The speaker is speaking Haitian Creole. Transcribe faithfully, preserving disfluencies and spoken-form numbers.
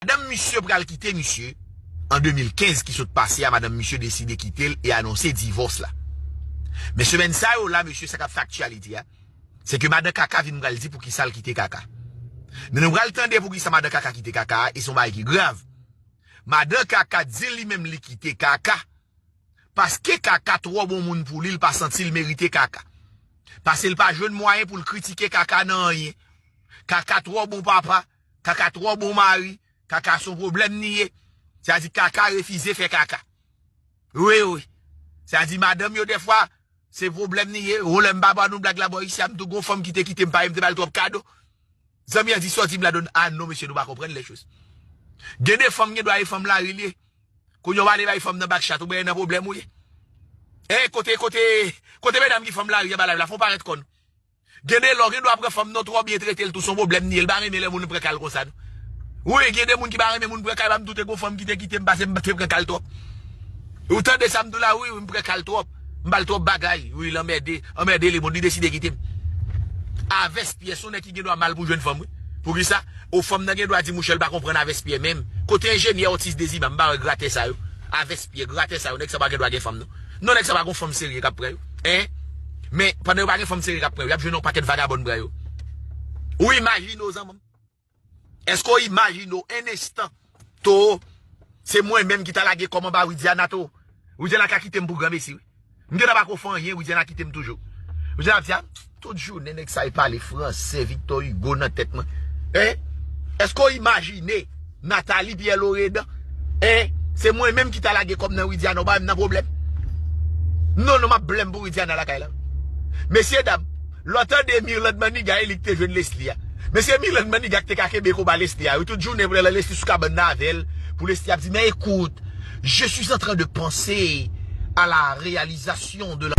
Madanm misye pral kite misye an de mil kenz ki sot pase a, madanm misye deside kite l e anonse divòs la. Men semèn sa yo la, mesye, sa k ap fè aktyalite a, se ke madan Kaka vin pral di poukisa l kite Kaka. Men nou pral tande poukisa madan Kaka kite Kaka a, e se yon bagay ki grav. Madan Kaka di li menm li kite Kaka paske Kaka twò bon moun pou li, li pa santi l merite Kaka. Paske li pa jwenn mwayen pou l kritike Kaka nan anyen. Kaka twò bon papa, Kaka twò bon mari, Kaka se yon pwoblèm li ye. Sa di Kaka refize fè kaka. Wi, wi. Sa di madanm yo dèfwa, se pwoblèm li ye. Ou lè m pa ba nou blag la bò isi a, m tou gon fanm ki te kite m pa, m te ba l twòp kado. Zanmi an di sòti m la donn, ah non, mesye, nou pa konprann lè choz. Gen de fanm gen dwa e fanm lari li ye. Kounye w ale bay fanm nan bak chat, ou byen nan pwoblèm ou ye. Eh, kote, kote, kote medam ki fanm lari an ba live la, fon parèt kò nou. Gen de lè w gen dwa pran fanm nan twò byen trete l tou, se yon pwoblèm li ye, l pa renmen lè moun pran ka l konsa non. Wi, gen de moun ki pa renmen moun pran ka l, pa m tou te gon fanm ki te kite m pase m te pran ka l twòp. Ou tande sa m di w la, wi, wi, m pran ka l twòp. M ba l twòp bagay, wi, l anmède, anmède li, bon, li deside kite m. Avès pyè, se yon nèg ki gen dwa mal pou jwenn fanm, wi. Poukisa? O fanm nan gen dwa di mouche l pa konprann avès pyè menm. Kote enjenyè Otis Dezima, m pa wè gratè sa yo. Avès pyè, gratè sa yo, nèg sa pa gen dwa gen fanm non. Non, nèg sa pa gon fanm serye k ap pran yo. Hein? Men, pandan yo pa gen fanm serye k ap pran yo, y ap jwenn yon pakèt vagabòn pran yo. Ou imajine w zanmi m. Èske w imajine w en enstan, Toro, se mwen menm ki ta lage kò m anba Widiana, Toro? Widiana ka kite m pou granmesi, wi. M gentan pa ko fè anyen, Widiana kite m toujou. Widiana ap di, ah, tout jounen nèg sa yo pale fransè, Victor Hugo nan tèt mwen. Hein? Èske w imajine Nathalie Pierre Loredan? Hein? Se mwen menm ki ta lage kò m nan Widiana, ou pa menm nan pwoblèm. Non, non, m ap blèm pou Widiana lakay la. Mesye dam, lè w tande Mirlande Maniga, e li ki te jwenn Leslie a. Men se Mirlande Maniga ki te ka kenbe konba Leslie a, wi. Tout jounen, Leslie sou kabann nan avè l, pou Leslie ap di, mais écoute, je suis en train de penser à la réalisation de la